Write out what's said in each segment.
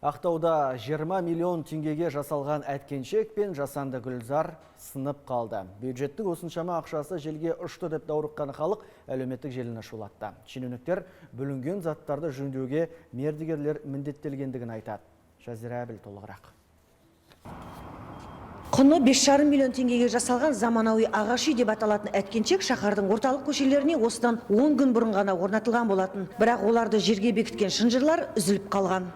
Ақтауда 20 миллион теңгеге жасалған әткеншек пен жасанды гүлзар сынып қалды. Бюджеттің осыншама ақшасы желге ұшты деп даурыққан халық әлеуметтік желіні шулатты. Шенеуніктер бүлінген заттарды жөндеуге мердігерлер міндеттелгендігін айтады. Жазира Әбіл толығырақ. Құны 5,5 миллион теңгеге жасалған заманауи ағаш үй деп аталатын әткеншек шаһардың орталық көшелеріне осыдан 10 күн бұрын ғана орнатылған болатын. Бірақ оларды жерге бекіткен шынжырлар үзіліп қалған.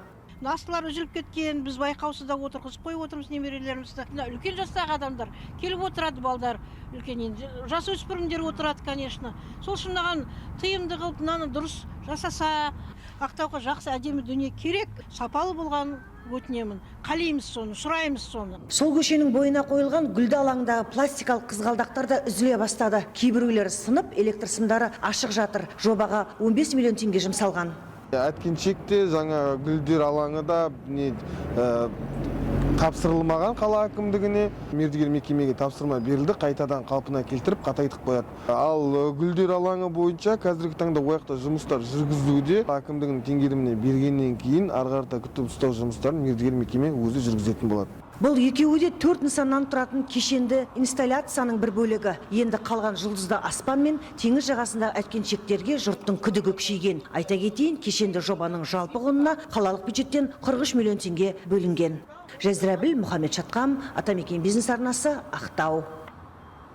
Астылар үзіліп кеткен, біз байқаусызда отырғызып қойып отырмыз немерелерімізді. Мына үлкен жастағы адамдар келіп отырады, балдар, үлкен енді жасөспірімдер отырады, конечно. Сол үшін мынаған тиімді қылып, мынаны дұрыс жасаса. Ақтауға жақсы, әдемі дүние керек, сапалы болған өтінемін, қалаймыз соны, сұраймыз соны. Сол көшенің бойына қойылған гүлді алаңдағы пластикалық қызғалдақтар да үзіле бастады. Кейбіреулері сынып, электр сымдары ашық жатыр. Жобаға 15 миллион теңге жұмсалған. Әткеншек те, жаңа гүлдер алаңы да не тапсырылмаған қала әкімдігіне. Мердігер мекемеге тапсырма берілді, қайтадан қалпына келтіріп, қатайтып қояды. Ал гүлдер алаңы бойынша қазіргі таңда ол жақта жұмыстар жүргізілуде. Әкімдігінің теңгеріміне бергеннен кейін ары қарата күтіп ұстау жұмыстарын мердігер мекеме өзі жүргізетін болады. Бұл екеуі де төрт нысаннан тұратын кешенді инсталляцияның бір бөлігі. Енді қалған жұлдызды аспан мен теңіз жағасындағы әткеншектерге жұрттың күдігі күшейген. Айта кетейін, кешенді жобаның жалпы құнына қалалық бюджеттен 43 миллион теңге бөлінген. Жазира Әбіл, Мұхаммед Шатқам, Атамекен бизнес арнасы, Ақтау.